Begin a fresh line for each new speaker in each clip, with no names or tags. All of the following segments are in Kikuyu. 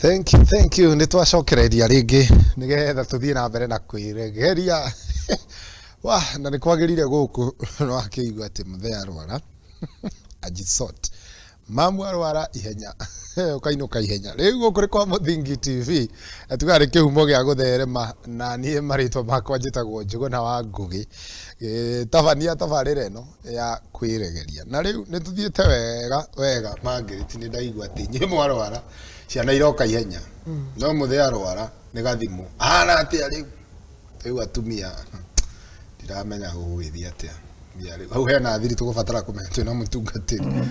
Thank you, thank you. Nĩ twacokereria rĩngĩ nĩgetha tũthiĩ na mbere na kwĩregeria. Wa, na nĩ kwagĩrire gũkũ nĩwakĩigua atĩ mũthee arwara ajisort. Mamu arwara ihenya ũkainũka ihenya. Rĩu gũkũ nĩ kwa Mũthingi TV na tugaga nĩ kĩhumo gĩa gũtherema na niĩ marĩtwa makwa njĩtagwo Njũgũna wa Ngũgĩ. Tabania tabarĩra ĩno ya kwĩregeria. Na rĩu nĩ tũthiĩte wega wega Margaret, nĩ ndaigua atĩ inyuĩ mwarwara ciana iroka ihenya. No mũthee arwara nĩ gathimũ. Ahana atĩa rĩu? Rĩu atumia ndiramenya gũgũgĩthiĩ atĩa. Mbia rĩu hau hena thiri tũgũbatara kũmenya twĩna mũtungatĩri.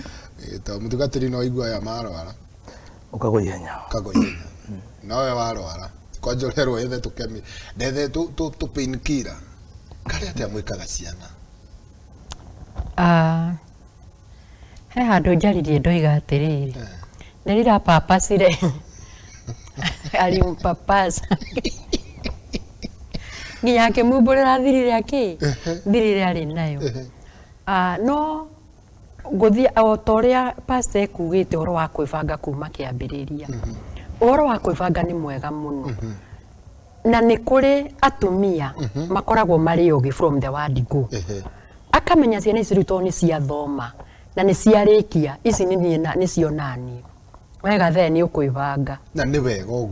Tondũ mũtungatĩri no aigua aya marwara
Ũkagwa ihenya.
Ũkagwa ihenya. Nowe warwara kwanja ũrerwo ethe tũkemi ndethe tũ pain killer. Karĩ atĩa mwĩkaga ciana?
Ah, he handũ njaririe ndoiga atĩrĩrĩ, nderira papacire alimpapasa nginya akĩmumbũrĩra thiri ĩrĩa kĩ thiri ĩrĩa arĩ nayo. Ah, no ngũthiĩ o ta ũrĩa pastor ekugĩte ũhoro wa kwĩbanga kuma kĩambĩrĩria. Ũhoro wa kwĩbanga nĩ mwega mũno. Na nĩ kũrĩ atumia makoragwo marĩ ogĩ from the word go. Akamenya ciana ici rĩu tondũ nĩ ciathoma na nĩ ciarĩkia, ici nĩ niĩ na nĩcio naniĩ. Wega the nĩ ũkwĩbanga.
Na nĩ wega ũguo?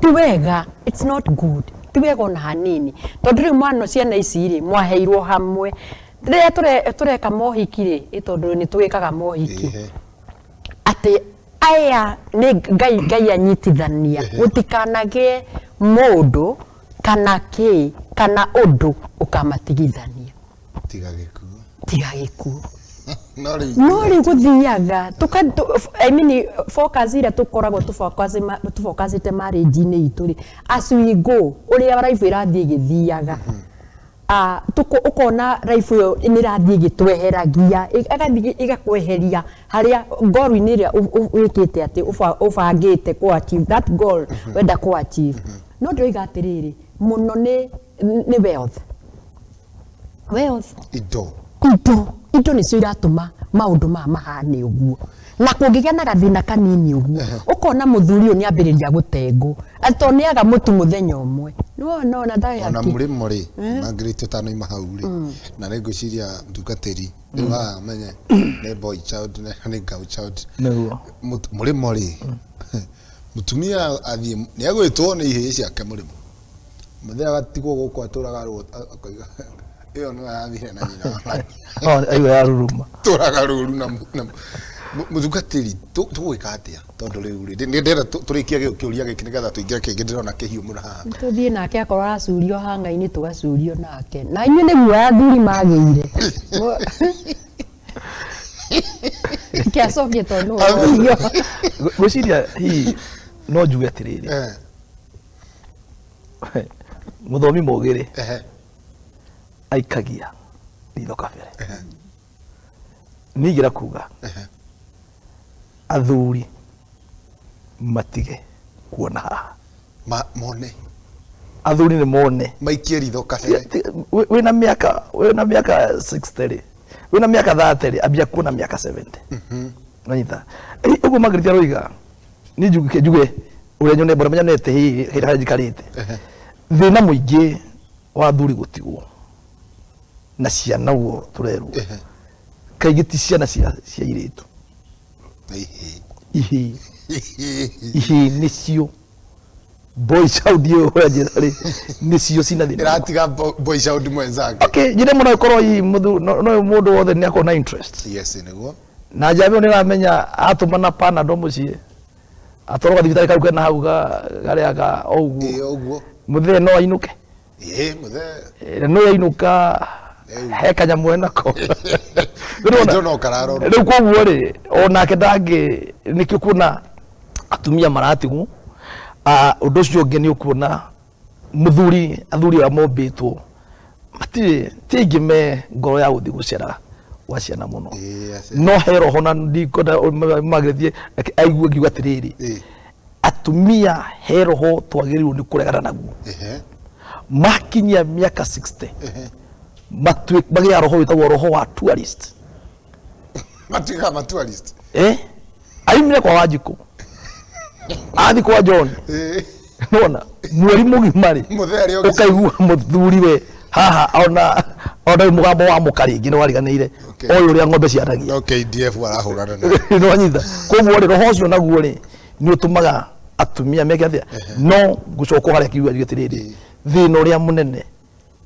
Ti wega, it's not good. Ti wega ona hanini. Tondũ rĩu mwana ciana ici rĩ, mwaheirwo hamwe. Rĩrĩa tũreka mohiki rĩ, ĩ tondũ nĩ tũgĩkaga mohiki. Atĩ aya nĩ Ngai, Ngai anyitithania. Gũtikanagĩe mũndũ kana kĩ kana ũndũ ũkamatigithania.
Tiga gĩkuũ.
Tiga gĩkuũ.
No rĩu
No rĩu gũthiaga, I mean, focus ĩrĩa tũkoragwo tũfocusĩte marriage-inĩ itũ rĩ, as we go, ũrĩa life ĩrathiĩ ĩgĩthiaga, ũkona life ĩyo nĩ ĩrathiĩ ĩgĩtweheragia, ĩgathiĩ ĩgakweheria harĩa goal-inĩ ĩrĩa wĩkĩte atĩ ũbangĩte kũ achieve that goal wenda kũ achieve. No ndĩroiga atĩrĩrĩ, mũno nĩ wealth. Wealth.
Indo.
Indo. Indo nĩcio iratũma maũndũ maya mahane ũguo. Na kũngĩgĩa na gathĩna kanini ũguo, ũkona mũthuri ũyũ nĩambĩrĩria gũtengwo. Atĩ tondũ nĩaga mũtu mũthenya ũmwe. Nĩwona ona ndarĩ
Ona
hakiri.
Mũrĩmo rĩ, Margaret ũtanoima hau rĩ, na nĩ ngwĩciria mũtungatĩri, rĩu haha menye nĩ boy child na nĩ girl child.
Nĩguo.
Mũrĩmo rĩ, mũtumia athiĩ, nĩ egwĩtwo nĩ ihĩĩ ciake mũrĩmo. Mũthee agatigwo gũkũ atũraga akoiga, ĩyo nĩyo yathire na nyina wa mami.
Oh, aigua yaruruma.
Tũraga rũru na mũtungatĩri, tũgwĩka atĩa? Tondũ rĩu rĩ, nĩ ndĩrenda tũrĩkie kĩũria gĩkĩ nĩgetha tũingĩre kĩngĩ ndĩrona kĩhiũ mũno haha.
Tũthiĩ nake akorwo aracurio hanga-inĩ tũgacurio nake. Na inyuĩ nĩguo athuri magĩire. Ke acokie tondũ nĩwe worio.
Ngwĩciria hihi no njuge atĩrĩrĩ. Mũthomi mũgĩ rĩ, aikagia ritho kabere. Niĩ ingĩra kuga athuri matige kuona haha.
Mone.
Athuri nĩ mone.
Maikie ritho kabere.
Wĩna mĩaka, wĩna mĩaka 60 rĩ, wĩna mĩaka 30 rĩ, ambia kuona mĩaka 70. Wanyita? Ũguo Margaret aroiga, niĩ njuge ũrĩa nyone, mbona menyonete hihi harĩa njikarĩte. Thĩna mũingĩ wa athuri gũtigwo na ciana ũguo tũrerwo. Kaingĩ ti ciana cia airĩtu. Ihĩĩ. Ihĩĩ nĩcio. Boy child ĩyo ũranjĩra rĩ, nĩcio cina thĩna.
Ĩratiga boy child mwenzake.
Okay, njĩre mũno ĩkorwo hihi mũthu, no mũndũ wothe nĩ akorwo na interest.
Yes, nĩguo.
Na njamba ĩyo nĩ ĩramenya atũma na Panadol mũciĩ. Atwarwo gathibitarĩ kau kena hau karĩa ka o ũguo.
Ĩĩ, ũguo.
Mũthee no ainũke.
Ĩĩ, mũthee.
Na no ainũka he kanyamũ enako.
Rĩu no kararorwo.
Rĩu koguo rĩ, onake ndangĩ, nĩkĩo kuona atumia maratigwo. Ũndũ ũcio ũngĩ nĩ ũkuona mũthuri, athuri arĩa mombĩtwo matirĩ, ti aingĩ me ngoro ya gũthiĩ gũcera gwa ciana mũno.
Ĩĩ, aca.
No he roho na ndikwenda magĩthiĩ aigue ngiuga atĩrĩrĩ, atumia he roho twagĩrĩirwo nĩ kũregana naguo. Makinyia mĩaka 60, magĩa roho wĩtagwo roho wa tourist.
Matuĩkaga ma tourist.
Aimire kwa Wanjikũ. Athi kwa John. Nona mweri mũgima rĩ
Mũthee arĩ o gĩcagi.
ũkaigua mũthuri we haha ona ona mũgambo wa mũka rĩngĩ nĩ wariganĩire
Okay.
oĩ ũrĩa ng'ombe ciaragia.
No KDF arahũrana na
Nĩwanyita koguo rĩ roho ũcio naguo rĩ nĩ ũtũmaga atumia meke atĩa no ngũcoka harĩa kiuga njuge atĩrĩrĩ thĩna ũrĩa mũnene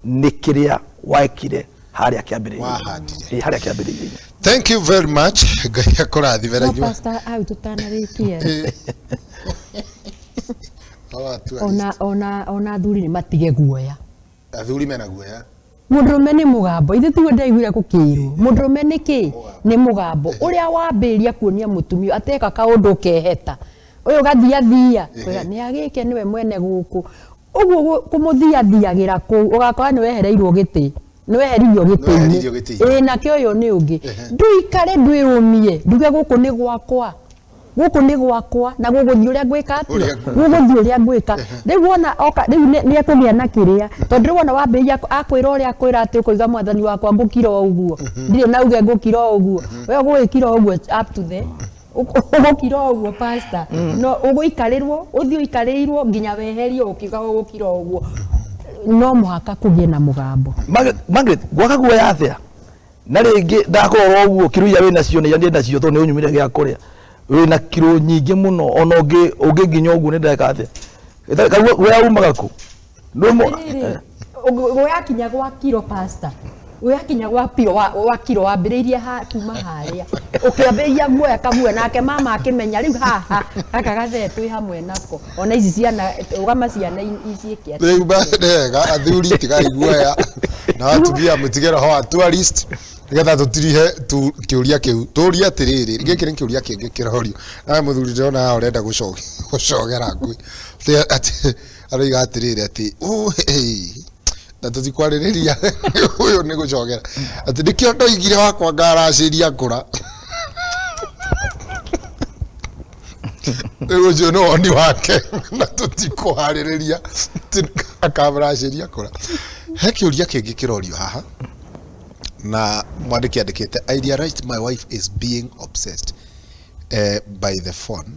nĩ kĩrĩa wekire harĩa kĩambĩrĩria.
Wahandire.
Ĩ, harĩa kĩambĩrĩria.
Thank you very much. Ngai akũrathime na
No
inyuĩ.
pastor hau tũtanarĩkia rĩ,
Awa tu
ona athuri nĩ matige guoya.
Athuri mena guoya.
Mũndũrũme nĩ mũgambo ithe tiguo ndaiguire gũkĩrwo mũndũrũme nĩ kĩ nĩ mũgambo ũrĩa wambĩrĩria kuonia mũtumia ateka kaũndũ keheta ũyũ gathiathia kwĩra nĩ agĩke nĩwe mwene gũkũ ũguo kũmũthiathiagĩra kũu ũgakora nĩ wehereirwo gĩtĩ nĩ weheririo
Nĩweheririo
gĩtĩ-inĩ
gĩtĩ-inĩ.
ĩĩ nake ũyũ nĩ ũngĩ ndũikare ndwĩrũmie nduge gũkũ nĩ gwakwa gũkũ nĩ gwakwa na gũgũthiĩ ũrĩa ngwĩka atĩa
Ũrĩa ngwĩka.
gũgũthiĩ ũrĩa ngwĩka rĩu wona oka rĩu nĩ ekũgĩa na kĩrĩa tondũ rĩu wona wambĩrĩria akwĩra ũrĩa akwĩra atĩ ũkũiga mwathani wakwa ngũkira o ũguo ndirĩ na uge ngũkira o ũguo we ũgũgĩkira o ũguo up to the ũgũkira o ũguo pastor no ũgũikarĩrwo ũthiĩ ũikarĩirwo nginya weherio ũkiuga ũgũkira o ũguo no mũhaka kũgĩe na mũgambo.
Margaret gwaka guoya atĩa na rĩngĩ ndakũrora ũguo kiro iria wĩnacio nĩ iria ndĩ nacio tondũ nĩ ũnyumire gĩa kũrĩa wĩna kiro nyingĩ mũno ona ũngĩ ũngĩnginya ũguo nĩ ndeka atĩa guoya umaga kũ?
Atĩrĩrĩ, gwakinya gwa kiro pastor gwakinya gwa piro wa kiro wambĩrĩirie ha kuma harĩa ũkĩambĩrĩria guoya kaguoya nake mama akĩmenya rĩu haha gaka gathee twĩ hamwe nako ona ici ciana ũgama ciana iciĩke atĩa.
Rĩu wega athuri tigai guoya na atumia mũtige roho wa tourist nĩgetha tũtirihe tu kĩũria kĩu tũrie atĩrĩrĩ gĩkĩ nĩ kĩũria kĩngĩ kĩrorio nawe mũthuri ndĩrona haha ũrenda gũcogera ngui atĩ aroiga atĩrĩrĩ atĩ na tũtikwarĩrĩria ũyũ nĩ gũcogera atĩ nĩkĩo ndoigire wakwa ngaracĩria ngũra rĩu ũcio nĩ woni wake na tũtikũharĩrĩria akamracĩria kũra. He kĩũria kĩngĩ kĩrorio haha na mwandĩki andĩkĩte I realized my wife is being obsessed by the phone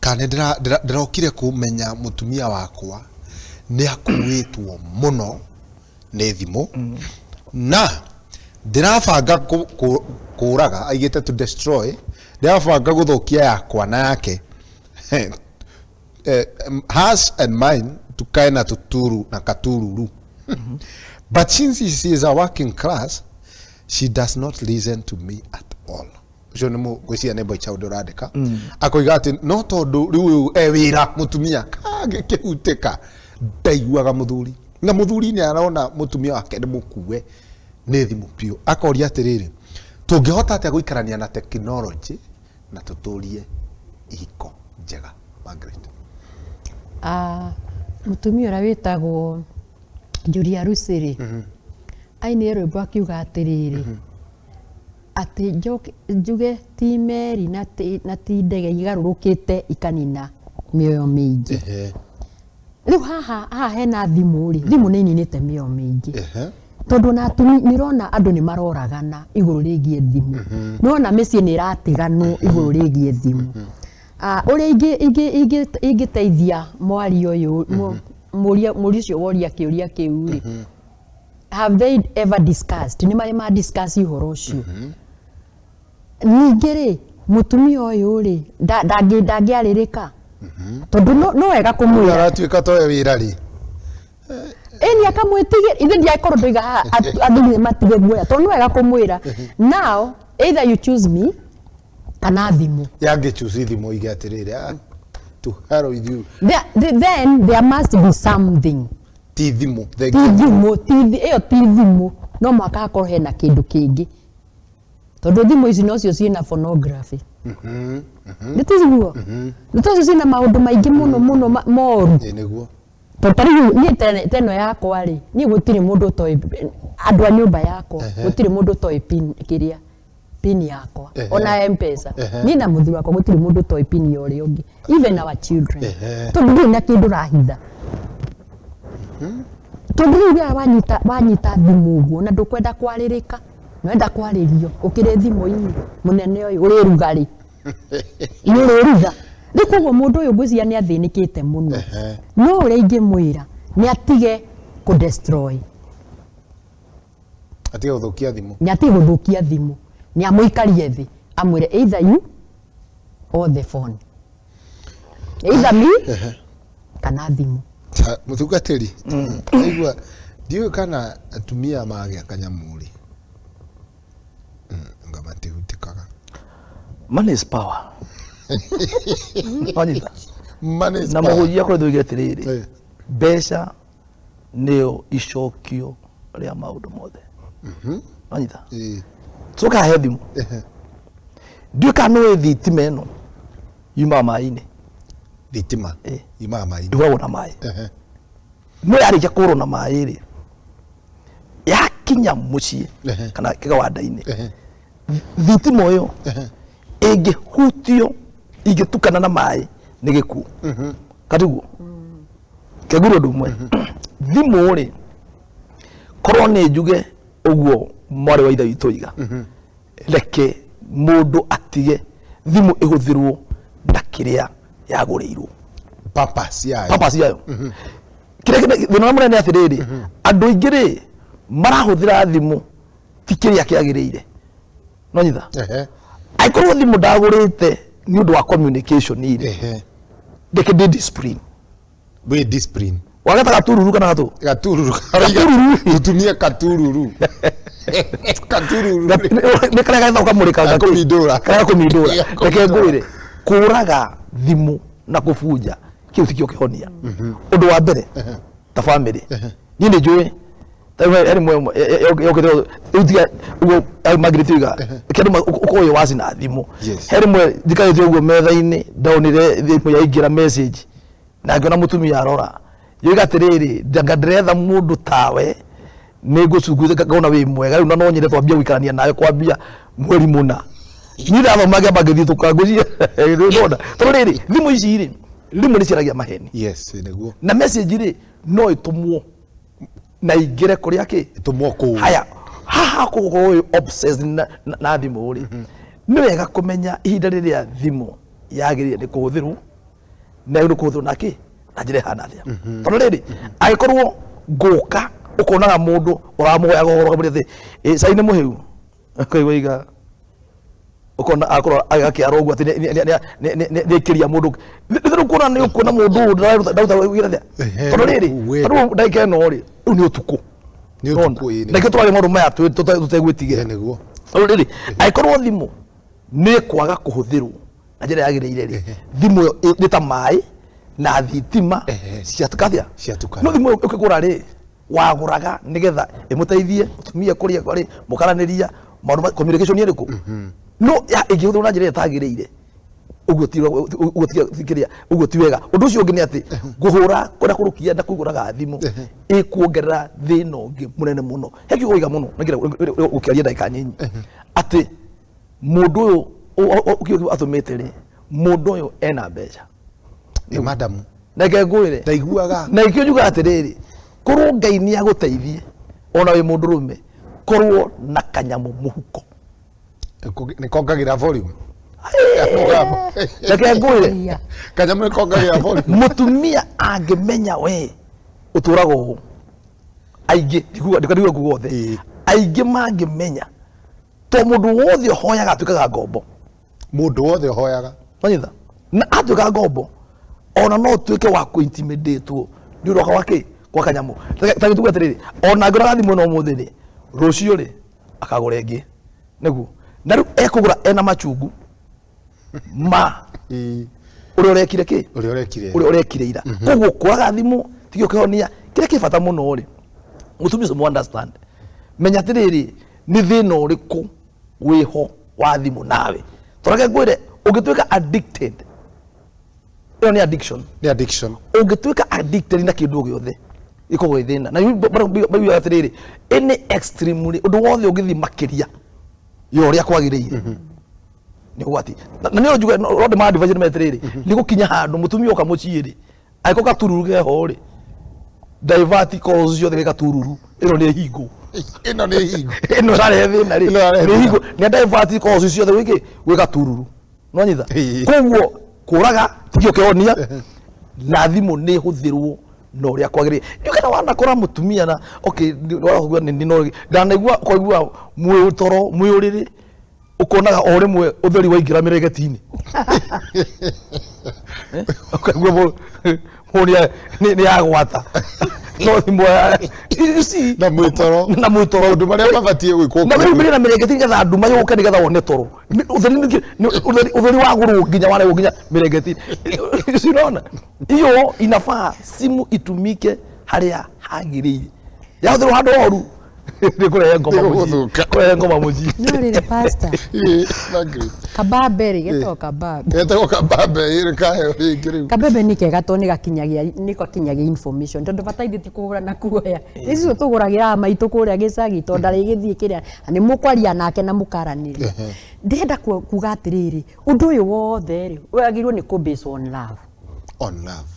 kana ndĩrokire kũmenya mũtumia wakwa nĩ akuĩtwo mũno nĩ thimũ na ndĩrabanga kũraga aigĩte to destroy ndĩrabanga gũthũkia yakwa na yake hers and mine tukae na tuturu na katururu but since she is a working class she does not listen to me at all. Ũcio nĩ ngwĩciria nĩ boy child ũrandĩka akoiga atĩ no tondũ rĩu ũyũ e wĩra mũtumia kangĩkĩhutĩka ndaiguaga mũthuri na mũthuri nĩ arona mũtumia wake nĩ mũkue nĩ thimũ biũ akoria atĩrĩrĩ tũngĩhota atĩa gũikarania na tekinoronjĩ na tũtũrie ihiko njega. Margaret.
Mũtumia ũrĩa wĩtagwo Julia Rusiri ainire rwĩmbo akiuga atĩrĩrĩ atĩ njuge ti meri na ti ndege igarũrũkĩte ikanina mĩoyo mĩingĩ. Rĩu haha haha hena thimũ rĩ thimũ nĩ ininĩte mĩoyo mĩingĩ tondũ na atumia nĩ ũrona andũ nĩ maroragana igũrũ rĩgiĩ thimũ nĩ ũrona mĩciĩ nĩ ĩratiganwo igũrũ rĩgiĩ thimũ. Ũrĩa ingĩteithia mwaria ũyũ mũria ũcio woria kĩũria kĩu rĩ have they ever discussed nĩ marĩ ma discuss ũhoro ũcio ningĩ rĩ mũtumia ũyũ rĩ ndangĩarĩrĩka tondũ no wega kũmwĩra
aratuĩka toyo wĩra rĩ
ĩni akamwĩtigĩra ithe ndiakorwo ndoiga haha athuri matige guoya tondũ no wega kũmwĩra now either you choose me kana thimũ
yangĩchusi thimũ ige atĩrĩrĩ to hell with you
then there must be something
ti thimũ
ti thimũ ĩyo ti thimũ no mũhaka hakorwo hena kĩndũ kĩngĩ tondũ thimũ ici nocio ciĩna phonography nĩ tiguo nĩ tocio ciĩna maũndũ maingĩ mũno mũno moru
nĩguo
tondũ ta rĩu niĩ teno yakwa rĩ niĩ gũtirĩ mũndũ ũtoĩ andũ a nyũmba yakwa gũtirĩ mũndũ ũtoĩ pin kĩrĩa pin yakwa ona M-Pesa niĩ na mũthuri wakwa gũtirĩ mũndũ ũtoĩ pin ya ũrĩa ũngĩ even our children tondũ ndũrĩ na kĩndũ ũrahitha tondũ rĩu rĩrĩa wanyita thimũ ũguo na ndũkwenda kwarĩrĩka nĩwenda kwarĩrio ũkĩrĩ thimũ-inĩ mũnene ũyũ ũrĩruga rĩ nĩ ũrĩruga Rĩu koguo mũndũ ũyũ ngwĩciria nĩ athĩnĩkĩte mũno.
Ehe.
No ũrĩa ingĩmwĩra nĩ atige kũ destroy,
Atige gũthũkia thimũ.
Nĩ atige gũthũkia thimũ, nĩ amũikarie thĩ amwĩre either you or the phone, either me kana thimũ.
Ta, mũtungatĩri, aigua ndiũĩ kana atumia magĩa kanyamũ rĩ, anga matihutĩkaga.
Money is power. Wanyita?
Money is
Na
power.
mũhunjia koretwo oigire atĩrĩrĩ, mbeca nĩyo icokio rĩa maũndũ mothe. Wanyita? Coka he thimũ. Ndiũĩ kana nĩũĩ thitima ĩno yumaga maĩ-inĩ.
Thitima yumaga maĩ-inĩ.
Ĩhũragwo na maĩ. No yarĩkia kũhũrwo na maĩ rĩ, yakinya mũciĩ kana kĩganda-inĩ, thitima ĩyo ĩngĩhutio, ingĩtukana na maĩ, nĩ gĩkuũ. Katiguo keguru ũndũ ũmwe, thimũ rĩ, korwo nĩ njuge ũguo mwarĩ wa ithe witũ iga, reke mũndũ atige thimũ ĩhũthĩrwo na kĩrĩa yagũrĩirwo.
Purpose yayo.
Purpose yayo. Kĩrĩa thĩna ũrĩa mũnene atĩrĩrĩ, andũ aingĩ rĩ marahũthĩra thimũ ti kĩrĩa kĩagĩrĩire. No nyitha? Angĩkorwo thimũ ndagũrĩte nĩ ũndũ wa communication rĩ, reke ndĩ discipline.
Wĩ discipline.
Wageta gatururu kana gatũ?
Gatururu.
Gatururu.
Tutumie katururu. Katururu.
Nĩ karĩa gathao kamũrĩka.
Gakũmindũra.
Karĩa gakũmindũra.
Gakũmindũra.
Reke ngwĩre, kũraga thimũ na kũbunja kĩu tikĩo kĩhonia. Ũndũ wa mbere, ta family, niĩ nĩ njũĩ ta rĩu he rĩmwe yokĩte rĩu tiga ũguo Margaret oiga kĩndũ ũkorwo wĩ waci na thimũ. He rĩmwe njikarĩte ũguo metha-inĩ, ndonire thimũ yaingĩra message na ngĩona mũtumia arora yoiga atĩrĩrĩ, ndanga ndĩretha mũndũ tawe, nĩ ngũcunguza ngona wĩ mwega rĩu na no nyende twambie gũikarania nawe kwambia mweri mũna. Niĩ ndathoma ngĩamba ngĩthiĩ tũkangũcia ndona tondũ rĩrĩ thimũ ici rĩ, rĩmwe nĩ ciaragia maheni.
Yes, nĩguo.
Na message rĩ no ĩtũmwo na ingĩre kũrĩa kĩ
Ĩtũmwo kũu.
Haya, haha kũgũkorwo wĩ obsessed na thimũ rĩ, nĩ wega kũmenya ihinda rĩrĩa thimũ yagĩrĩire nĩ kũhũthĩrwo na nĩ kũhũthĩrwo na kĩ na njĩra ĩhana atĩa. Tondũ rĩrĩ, angĩkorwo ngũka ũkonaga mũndũ ũramũhoyaga ũhoro ũkamwĩra atĩ cai nĩ mũhĩu, ũkaigua iga ũkona akorwo agakĩara ũguo atĩ nĩ aikĩria mũndũ nĩ kuona nĩ ũkuona mũndũ ũyũ ndaruta wĩra atĩa. Tondũ rĩrĩ, tondũ ndagĩka ĩno rĩ, rĩu nĩ ũtukũ.
Nĩ ũtukũ, ĩĩ, nĩguo.
Ndagĩka tũraria maũndũ maya tũtegwĩtigĩra.
Nĩguo.
Tondũ rĩrĩ, angĩkorwo thimũ nĩ kwaga kũhũthĩrwo na njĩra yagĩrĩire rĩ, thimũ ĩyo nĩ ta maĩ na thitima ciatukathia.
Ciatukana.
No thimũ ĩyo ũkĩgũra rĩ, wagũraga nĩgetha ĩmũteithie mũtumia kũrĩa kũrĩ mũkaranĩria maũndũ ma communication ĩrĩkũ, no ĩngĩhũthĩrwo na njĩra ĩrĩa ĩtagĩrĩire, ũguo ti ũguo ti kĩrĩa, ũguo ti wega. Ũndũ ũcio ũngĩ nĩ atĩ ngũhũra kũrĩa kũrũkia na kũgũraga thimũ ĩkuongerera thĩna ũngĩ mũnene mũno. He kiugo waiga mũno na gũkĩaria ndagĩka nyinyi atĩ mũndũ ũyũ kiugo atũmĩte rĩ, mũndũ ũyũ ena mbeca.
Ĩ madam.
Na reke ngwĩre,
Ndaiguaga.
Na ikĩo njugaga atĩrĩrĩ, korwo Ngai nĩ agũteithie ona wĩ mũndũrũme, korwo na kanyamũ mũhuko.
Nĩ kongagĩra volume.
Reke ngwĩre,
Kanyamũ nĩ kongagĩra volume.
Mũtumia angĩmenya we ũtũraga ũũ, aingĩ ndikuga kuga othe, aingĩ mangĩmenya to mũndũ wothe ũhoyaga atuĩkaga ngombo.
Mũndũ wothe ũhoyaga.
Wanyita? Na atuĩka ngombo ona no ũtuĩke wa kũ-intimidate-wo nĩ ũndũ wa kĩ kwa kanyamũ. Ta gĩtuge atĩrĩrĩ, ona angĩũraga thimũ ĩno ũmũthĩ rĩ, rũciũ rĩ akagũra ĩngĩ nĩguo, na rĩu ekũgũra ena machungu ma ũrĩa ũrekire kĩ,
Ũrĩa ũrekire.
Ũrĩa ũrekire ira. Koguo kũraga thimũ tikĩo kĩhonia. Kĩrĩa kĩ bata mũno rĩ, mũtumia ũcio mu understand, menya atĩrĩrĩ, nĩ thĩna ũrĩkũ wĩho wa thimũ nawe. Tondũ reke ngwĩre, ũngĩtuĩka addicted, ĩyo nĩ addiction.
Nĩ addiction.
Ũngĩtuĩka addicted na kĩndũ o gĩothe, ĩkoragwo ĩ thĩna. Na maugaga atĩrĩrĩ, any extreme rĩ, ũndũ wothe ũngĩthiĩ makĩria ya ũrĩa kwagĩrĩire nĩ ũgwati. Na nĩ njuge no ndĩ ma advise nĩ atĩrĩrĩ, nĩ gũkinya handũ mũtumia oka mũciĩ rĩ, angĩkorwo gatururu keho rĩ, divert calls ciothe gĩ gatururu, ĩno nĩ hingo.
Ĩno nĩ hingo.
Ĩno ĩrarehe thĩna rĩ,
Ĩno ĩrarehe
nĩ
thĩna.
hingo, nĩ divert calls ciothe gwĩ kĩ, gwĩ gatururu. Nĩwanyita?
Ĩĩ.
Koguo Kũraga tikio kĩhonia na thimũ nĩ hũthĩrwo na ũrĩa kwagĩrĩire. Ndiũĩ kana wanakora mũtumia na okay nĩ nĩ no ndanaigua kwaigua mwĩ toro mwĩ ũrĩrĩ ũkonaga o rĩmwe ũtheri waingĩra mĩrengeti-inĩ. Ũkaigua mũrĩa nĩ yagwata no thimũ you see.
Na mwĩtoro.
Na mwĩtoro.
Maũndũ marĩa mabatiĩ gwĩkwo.
Na rĩu mbere na mĩrengeti nĩgetha nduma yũke nĩgetha wone toro. Ũtheri ũtheri wa gũrũ nginya warehwo nginya mĩrengeti. Si unaona hiyo inafaa simu itumike harĩa hagĩrĩire. Yahũthĩrwo handũ horu nĩ kũrehe ngoma mũciĩ.
Nĩ
kũrehe ngoma mũciĩ.
No rĩrĩ pastor.
Ĩĩ, Margaret.
Kabambe rĩ getagwo kabambe.
Getagwo kabambe ĩrĩ kaheo rĩngĩ rĩu.
Kabembe nĩ kega tondũ nĩ gakinyagia information tondũ bata ithuĩ ti kũgũra na kuoya. Icio tũgũragĩra maitũ kũrĩa gĩcagi tondũ ndarĩgĩthiĩ kĩrĩa nĩ mũkwaria nake na mũkaranĩria. Ndĩrenda kuga atĩrĩrĩ, ũndũ ũyũ wothe rĩ wagĩrĩirwo nĩ kũ base on love.
On love.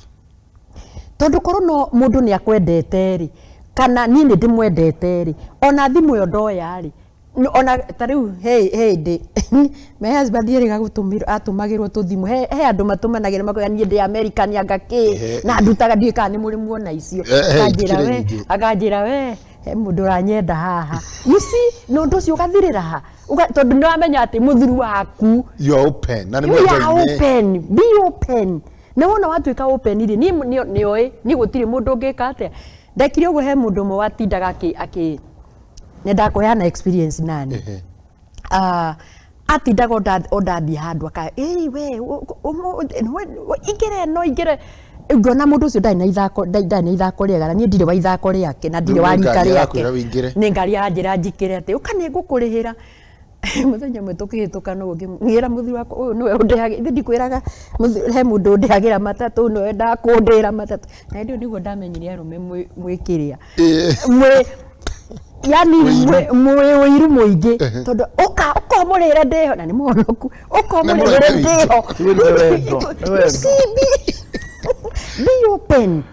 Tondũ korwo no mũndũ nĩ akwendete rĩ, kana niĩ nĩ ndĩmwendete rĩ, ona thimũ ĩyo ndoya rĩ, ona ta rĩu he hĩndĩ my husband erĩga gũtũmĩrwo atũmagĩrwo tũthimũ he andũ matũmanagĩra makoiga niĩ ndĩ America nĩ anga kĩ na ndutaga ndiũĩ kana nĩ mũrĩ muona icio. Akanjĩra
ikĩrĩ
we
nyingĩ.
Akanjĩra we he mũndũ ũranyenda haha, you see, na ũndũ ũcio ũgathirĩra ha. Tondũ nĩ wamenya atĩ mũthuri waku
You are open na nĩ
you are
mwendaine.
open, be open. Na wona watuĩka open rĩ, niĩ nĩoĩ niĩ gũtirĩ mũndũ ũngĩka atĩa. Ndekire ũguo he mũndũ ũmwe watindaga akĩ nyendaga kũheana experience nani. Atindaga ondathiĩ handũ aka ĩĩ we ingĩre no ingĩre. Ngona mũndũ ũcio ndarĩ na ithako, ndarĩ na ithako rĩega, na niĩ ndirĩ wa ithako rĩake na ndirĩ wa
Rĩu nĩ
rika
ngari
rĩake.
arakwĩra ũingĩre.
Nĩ ngari aranjĩra njikĩre atĩ ũka nĩ ngũkũrĩhĩra. Mũthenya ũmwe tũkĩhĩtũka no ngĩra mũthuri wakwa ũyũ nĩwe ũndĩhagĩra, ithe ndikwĩraga he mũndũ ũndĩhagĩra matatũ, nĩwe wendaga kũndĩhĩra matatũ. Na hĩndĩ ĩyo nĩguo ndamenyire arũme mwĩkĩrĩa. Mwĩ yani mwĩ ũiru mũingĩ tondũ ũka ũmũrĩre ndĩho na nĩ mũhonoku, ũka
Nĩ
ũmũrĩre
mũrĩre
ndĩho.
Nĩ wendo, nĩ wendo.
See, be open.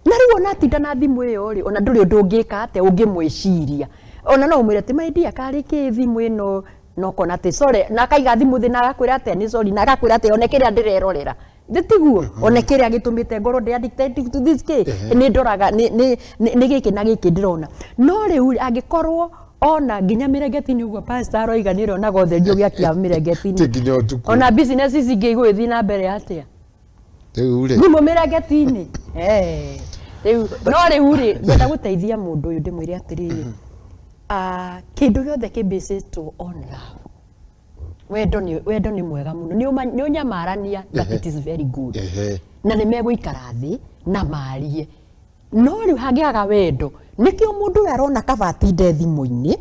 Na rĩu ona atinda na thimũ ĩyo rĩ, ona ndũrĩ ũndũ ũngĩka atĩa ũngĩmwĩciria. Ona no ũmwĩre atĩ my dear karĩ kĩ thimũ ĩno, na ũkona atĩ sorry, na akaiga thimũ thĩ na agakwĩra atĩ nĩ sorry, na agakwĩra atĩ one kĩrĩa ndĩrerorera. Thĩ tiguo, one kĩrĩa gĩtũmĩte ngorwo ndĩ addicted to this kĩ, nĩ ndoraga, nĩ gĩkĩ na gĩkĩ ndĩrona. No rĩu angĩkorwo ona nginya mĩrengeti-inĩ ũguo pastor aroiga nĩ ũrĩonaga ũtheri ũgĩakia mĩrengeti-inĩ.
Ti nginya ũtukũ.
Ona business ici ingĩ igũgĩthiĩ na mbere atĩa?
Rĩu rĩ.
Thimũ mĩrengeti-inĩ. Rĩu, no rĩu rĩ, ngwenda gũteithia mũndũ ũyũ ndĩmwĩre atĩrĩrĩ, kĩndũ gĩothe kĩ based on love. Wendo nĩ mwega mũno. Nĩ ũnyamarania, but it is very good. Na nĩ megũikara thĩ na marie. No rĩu hangĩaga wendo, nĩkĩo mũndũ ũyũ arona kaba atinde thimũ-inĩ.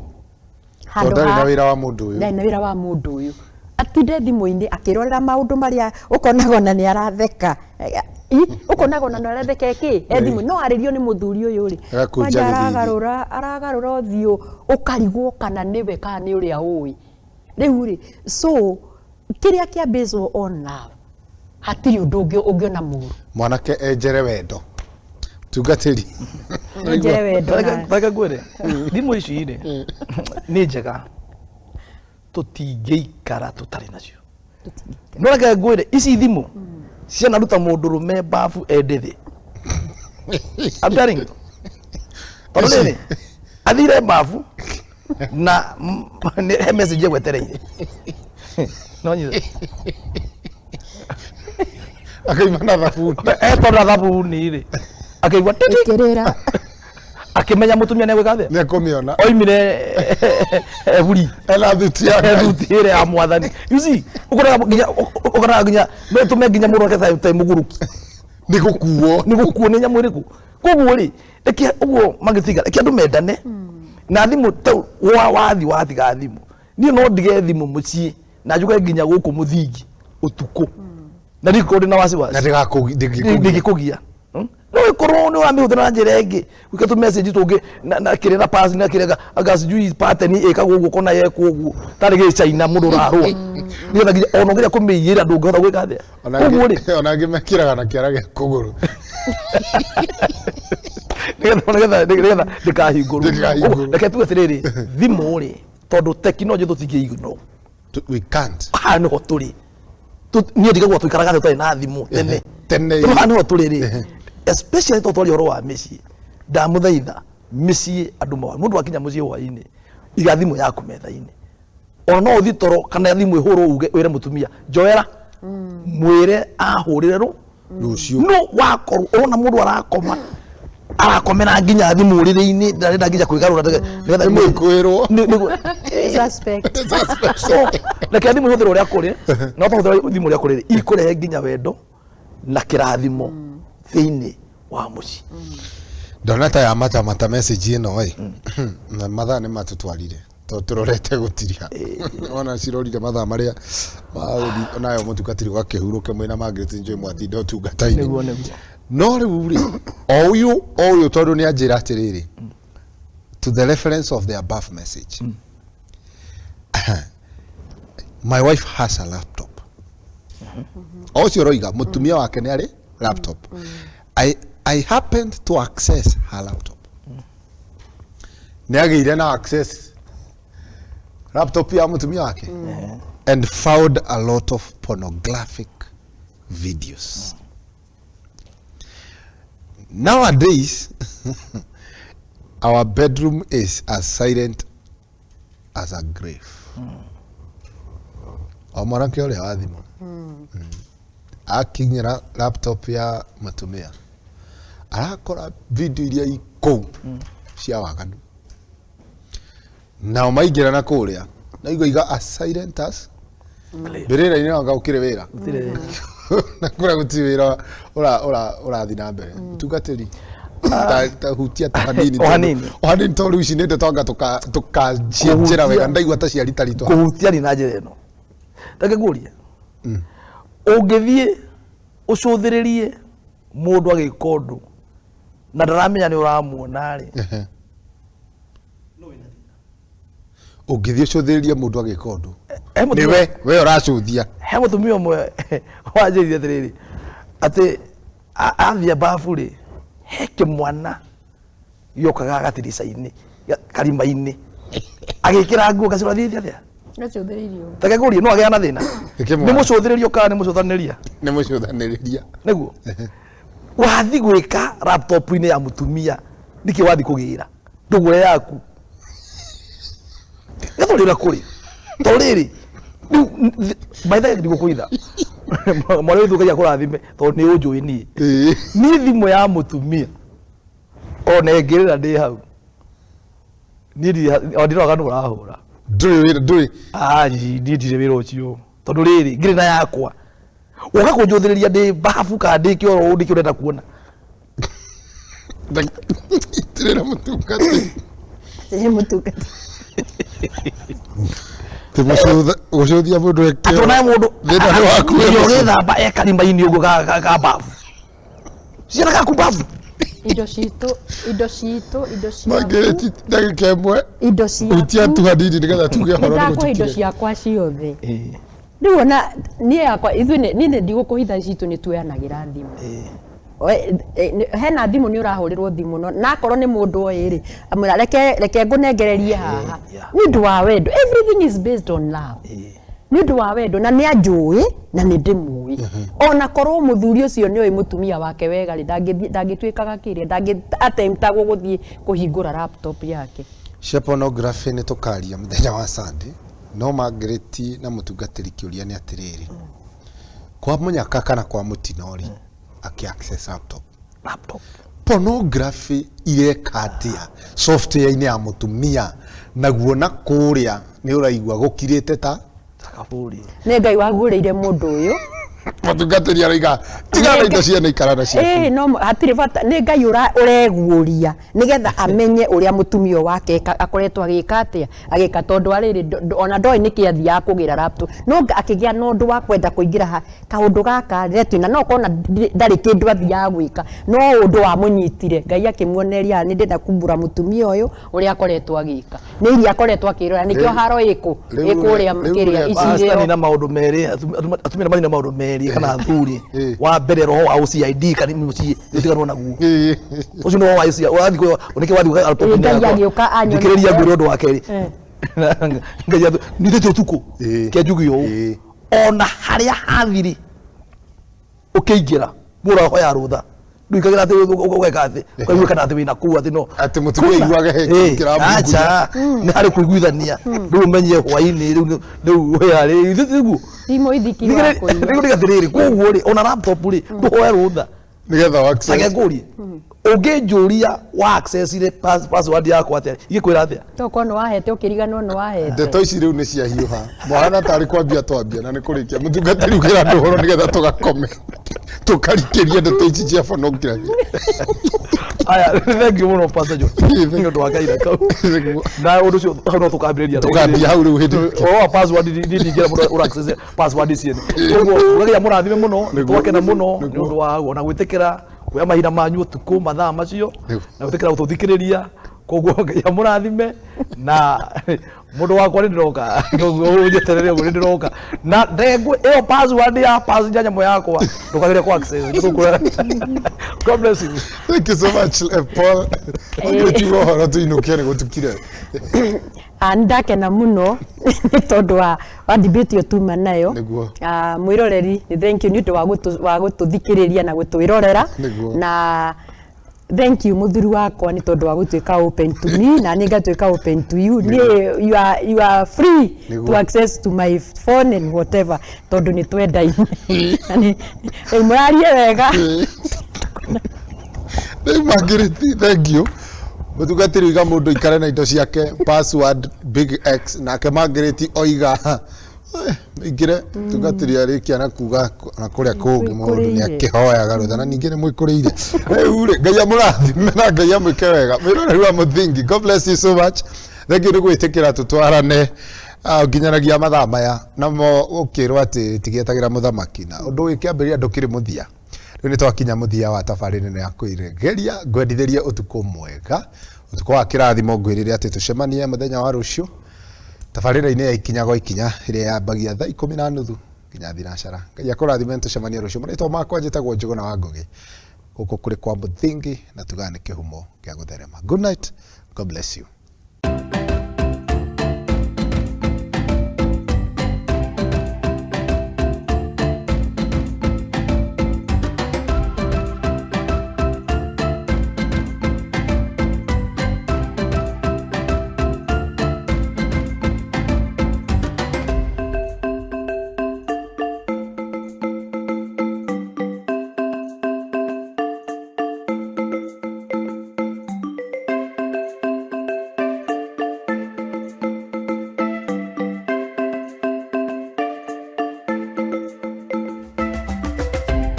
Tondũ ndarĩ na wĩra wa mũndũ ũyũ.
Ndarĩ na wĩra wa mũndũ ũyũ. Atinde thimũ-inĩ akĩrorera maũndũ marĩa ũkonaga ona nĩ aratheka. Ũkonaga ona nĩ aratheka ĩkĩ? E thimũ. No arĩrio nĩ mũthuri ũyũ rĩ.
Agakũnja
Kwanja
gĩthithi.
Aragarũra ũthiũ, ũkarigwo kana nĩwe kana nĩ ũrĩa ũĩ. Rĩu rĩ, so kĩrĩa kĩa based on love, hatirĩ ũndũ ũngĩona mũru.
Mwanake enjere wendo. Tungatĩri.
Enjere wendo na-
Reke ngwĩre, thimũ ici rĩ, nĩ njega. Tũtingĩikara tũtarĩ nacio. No reke ngwĩre, ici thimũ cianaruta mũndũrũme mbabu ende thĩ. I'm telling you. Tondũ rĩrĩ, athire mbabu na nĩ he message egwetereire. No nyithe.
Akaima na thabuni.
Etwo na thabuni rĩ. Akĩigua titi.
Ĩkĩrĩra.
Akĩmenya mũtumia nĩ egwĩka atĩa?
Nĩ ekũmĩona.
Oimire eburi.
Ena thuti ya Ngai.
Thuti ĩrĩa ya mwathani. You see, ũkoraga nginya, ũkoraga nginya, no ĩtũme nginya mũndũ ake ta mũgũrũki.
Nĩ gũkuo.
Nĩ gũkuo nĩ nyamũ ĩrĩkũ. Koguo rĩ, reke ũguo magĩtiga, reke andũ mendane. Na thimũ ta wathi watiga thimũ. Niĩ no ndige thimũ mũciĩ na njuge nginya gũkũ mũthingi ũtukũ. Na ndikorwo ndĩ na wasiwasi.
Na ndĩgakũgia.
Ndĩngĩkũgia. No ĩkorwo nĩ ũramĩhũthĩra na njĩra ĩngĩ, gwĩka tũ message tũngĩ na kĩrĩa na pass na kĩrĩa anga sijui pattern ĩkagwo ũguo kona yekwo ũguo tarĩ gĩcaina mũndũ ũrarũa. Nĩgetha nginya ona ũngĩenda kũmĩiyĩra ndũngĩhota gwĩka atĩa. Koguo rĩ,
Ona angĩ mekĩraga na kĩara gĩa kũgũrũ.
Nĩgetha ndĩkahingũrwo.
Ndĩkahingũrwo.
Reke tuge atĩrĩrĩ, thimũ rĩ, tondũ tekinoronjĩ tũtingĩignore.
We can't.
Haha nĩho tũrĩ. Niĩ ndigagwo tũikaraga thĩ tũtarĩ na thimũ tene.
Tene.
Tondũ haha nĩho tũrĩ rĩ, especially tondũ twaria ũhoro wa mĩciĩ, ndamũthaitha mĩciĩ andũ mũndũ akinya mũciĩ hwainĩ, iga thimũ yaku metha-inĩ. Ona no ũthiĩ toro kana thimũ ĩhũrwo uge wĩre mũtumia njoera, mwĩre ahũrĩre rũ
Rũciũ.
No wakorwo ũrona mũndũ arakoma, arakomera nginya thimũ ũrĩrĩ-inĩ, ndarenda nginya kwĩgarũra nĩgetha
Nĩ mwĩkũĩrwo.
Suspect.
So reke thimũ ihũthĩrwo ũrĩa kũrĩ, na ũtahũthĩra thimũ ũrĩa kũrĩ rĩ, ikũrehe nginya wendo na kĩrathimo thĩinĩ wa mũciĩ.
Ndona ta ya mata mata message ĩno ĩ, na mathaa nĩ matũtwarire tondũ tũrorete gũtiria ona cirorire mathaa marĩa magũthiĩ nayo mũtungatĩri ũgakĩhurũke mwĩna Margaret Njũĩ mwatinda ũtungata-inĩ.
Nĩguo, nĩguo.
No rĩu rĩ, o ũyũ tondũ nĩ anjĩra atĩrĩrĩ, to the reference of the above message, my wife has a laptop. O ũcio ũroiga mũtumia wake nĩ arĩ laptop. I happened to access her laptop. Nĩ agĩire na access laptop ya mũtumia wake and found a lot of pornographic videos. Nowadays our bedroom is as silent as a grave. O mwanake ũrĩa wa thimũ akinyĩra laptop ya mũtumia, arakora video iria i kũu cia waganu, nao maingĩra na kũrĩa na igo iga as silent as mbĩrĩra-inĩ, wanga ũkĩrĩ wĩra na kũrĩa gũtirĩ wĩra ũrathiĩ na mbere. Mũtungatĩri, ta hutia ta hanini.
O hanini.
O hanini, tondũ ici nĩ ndeto anga tũkacienjera wega, ndaigua ta ciaritaritwo.
Kũhutia ni na njĩra ĩno, reke ngũrie, ũngĩthiĩ ũcũthĩrĩrie mũndũ agĩka ũndũ na ndaramenya nĩ ũramuona rĩ?
Ũngĩthiĩ ũcũthĩrĩrie mũndũ agĩka ũndũ
He
nĩ we ũracũthia.
He mũtumia ũmwe wanjĩrire atĩrĩrĩ, atĩ athiĩ babu rĩ, he kĩmwana gĩokaga gatirica-inĩ karima-inĩ agĩkĩra nguo gacũra thiĩte atĩa.
Gacũthĩrĩirio.
Reke ngũrie, no agĩa na thĩna?
Nĩ kĩmwana.
Nĩ mũcũthĩrĩrio kana nĩ mũcũthanĩria?
Nĩ mũcũthanĩrĩria.
Nĩguo wathi gwĩka laptop-inĩ ya mũtumia, nĩkĩ wathi kũgĩra ndũgũre yaku gatũrĩra kũrĩ to rĩrĩ rĩu maitha ndigũkũitha mwana ũyũ, Ngai akũrathime tondũ nĩ ũnjũĩ niĩ. Niĩ thimũ ya mũtumia ona ĩngĩrĩra ndĩ hau, niĩ o ndiroga nũ ũrahũra.
Ndũrĩ wĩra, ndũrĩ.
Aji, niĩ ndirĩ wĩra ũcio, tondũ rĩrĩ ngĩrĩ na yakwa, woka kũnjũthĩrĩria ndĩ babu kana ndĩ kĩoro, nĩkĩ ũrenda kuona?
Itirĩra mũtungatĩri.
Nĩ mũtungata.
Gũcũthia mũndũ
atĩ onawe mũndũ
Thĩna nĩ waku we
nginya
mũciĩ.
Ũgĩthamba e karima-inĩ ũguo ga babu, ciana gaku babu.
Indo citũ, indo citũ, indo ciaku.
Margaret, ndagĩka ĩmwe.
Indo
Hutia
ciaku.
tu hanini nĩgetha tuge ũhoro nĩ
Nĩndakũhe indo
gũtukire.
ciakwa ciothe rĩu, ona niĩ yakwa ithuĩ niĩ nĩ ndigũkũhitha, citũ nĩ tuoyanagĩra thimũ. Hena thimũ nĩ ũrahũrĩrwo thimũ, no nakorwo nĩ mũndũ oĩ rĩ, amwĩra reke ngũnengererie haha. Nĩ ũndũ wa wendo, everything is based on love. Nĩ ũndũ wa wendo na nĩ anjũĩ na nĩ ndĩmũĩ, ona korwo mũthuri ũcio nĩ oĩ mũtumia wake wega rĩ, ndangĩtuĩkaga kĩrĩa ndangĩ attemptagwo gũthiĩ kũhingũra laptop yake.
Cia pornography nĩ tũkaria mũthenya wa Sunday, no Margaret na mũtungatĩri, kĩũria nĩ atĩrĩrĩ, kwa mũnyaka kana kwa mũtino rĩ, akĩ access laptop,
laptop,
pornography ireka atĩa software-inĩ ya mũtumia, naguo na kũrĩa nĩ ũraigua gũkirĩte ta
kaburi?
Nĩ Ngai waguũrĩire mũndũ ũyũ.
Mũtungatĩri aroiga tigana na indo ciene, ikara na ciaku.
Ĩĩ, no hatirĩ bata, nĩ Ngai ũreguũria nĩgetha amenye ũrĩa mũtumia ũyũ wake akoretwo agĩka atĩa, agĩka, tondũ arĩrĩ ona ndoĩ nĩkĩ athiaga kũgĩra laptop, no akĩgĩa na ũndũ wa kwenda kũingĩra ha kaũndũ gaka retwina, no kona ndarĩ kĩndũ athiaga gwĩka, no ũndũ wamũnyitire, Ngai akĩmuoneria haha, nĩ ndĩrenda kumbũra mũtumia ũyũ ũrĩa akoretwo agĩka, nĩ iria akoretwo akĩrora, nĩkĩo haro ĩkũ ĩkũrĩa kĩrĩa ici.
Pastor, nĩ na maũndũ merĩ, atumia nĩ marĩ na maũndũ merĩ kana athuri. Wa mbere, roho wa OCID kana mũciĩ ũtiganwo naguo. Ũcio nĩ roho wa OCID ũrathiĩ nĩkĩ wathiĩ
Ĩĩ, Ngai agĩũka anyonie.
Thikĩrĩria ngwĩre ũndũ wa kerĩ. Ngai nithĩte ũtukũ, ke njuge ũũ. Ona harĩa hathiri ũkĩingĩra mũrahoya rũtha, ndũikagira atĩ ũgeka atĩ ũkaigua kana atĩ wĩna kũu atĩ no.
Atĩ mũtumia aiguage he
Eh,
kĩramũgunya.
Acha, nĩ harĩ kũiguithania rĩu, ũmenye hwainĩ rĩu rĩu wĩra rĩ tiguo.
Ti mũithikiri wa kũiya.
Nĩguo atĩrĩrĩ, koguo rĩ, ona laptop rĩ, ndũhoe rũtha.
Nĩgetha wa access.
Reke ngũrie, ũngĩnjũria wa access-ire password yakwa atĩa, ingĩkwĩra atĩa?
Tokorwo nĩ wahete ũkĩriganwo nĩ wahete.
Ndeto ici rĩu nĩ ciahiũha, mwana tarĩ kwambia twambia na nĩ kũrĩkia. Mũtungatĩri, ugĩra andũ ũhoro nĩgetha tũgakome tũkarikĩria ndeto ici cia pornography.
Aya, thank you mũno, Pastor John, nĩ ũndũ wa kaira kau.
Nĩguo.
Na ũndũ ũcio hau no tũkambĩrĩria.
Tũkambia hau rĩu hĩndĩ ĩngĩ.
Ũhoro wa password, ndingĩra mũndũ ũra access password ciene. Koguo ũgagĩa mũrathime mũno.
Nĩguo.
Twakena mũno nĩ
Nĩguo.
ũndũ wa ona gwĩtĩkĩra kuoya mahinda manyu ũtukũ mathaa macio
Nĩguo.
na gwĩtĩkĩra gũtũthikĩrĩria. Koguo Ngai amũrathime, na mũndũ wakwa nĩ ndĩroka, koguo ũnjeterere ũguo, nĩ ndĩroka na ndengũ ĩyo password ya pass ya nyamũ yakwa, ndũkagĩre ku access. God bless you.
Thank you so much, Paul. Ũngĩtiga ũhoro tũinũke nĩ gũtukire.
Ah, nĩ ndakena mũno nĩ tondũ wa debate ĩyo tuma nayo.
Nĩguo.
Ah, mwĩroreri, nĩ thank you nĩ ũndũ wa gũtũthikĩrĩria na gũtwĩrorera.
Nĩguo.
Na thank you, mũthuri wakwa, nĩ tondũ wa gũtuĩka open to me na niĩ ngatuĩka open to you. Niĩ you are free
Nĩguo.
to access to my phone and whatever, tondũ nĩ twendaine. Na rĩu mũrarie wega.
Rĩu Margaret, thank you. Mũtungatĩri oiga mũndũ aikare na indo ciake, password big X, nake Margaret oiga ingĩre mũtungatĩri arĩkia na kuga na kũrĩa kũngĩ mũndũ nĩ akĩhoyaga rũtha, na ningĩ nĩ mwĩkũrĩire. Rĩu rĩ, Ngai amũrathime na Ngai amwĩke wega. Mwĩroreri wa Mũthingi, God bless you so much. Thank you nĩ gwĩtĩkĩra tũtwarane nginyanagia mathaa maya, namo ũkĩrwo atĩ tigĩetagĩra mũthamaki na ũndũ wĩkĩambĩrĩria ndũkĩrĩ mũthia. Rĩu nĩ twakinya mũthia wa tabarĩra ĩno ya kwĩregeria. Ngwendithĩrie ũtukũ mwega, ũtukũ wa kĩrathimo. Ngwĩrĩre atĩ tũcemanie mũthenya wa rũciũ tabarĩra-inĩ ya Ikinya gwa Ikinya, ĩrĩa yambagia thaa 10:30 nginya thinacara. Ngai akũrathime, tũcemanie rũciũ. Marĩtwa makwa njĩtagwo Njũgũna wa Ngũgĩ, gũkũ kũrĩ kwa Mũthingi, na tugaga nĩ kĩhumo gĩa gũtherema. Good night, God bless you.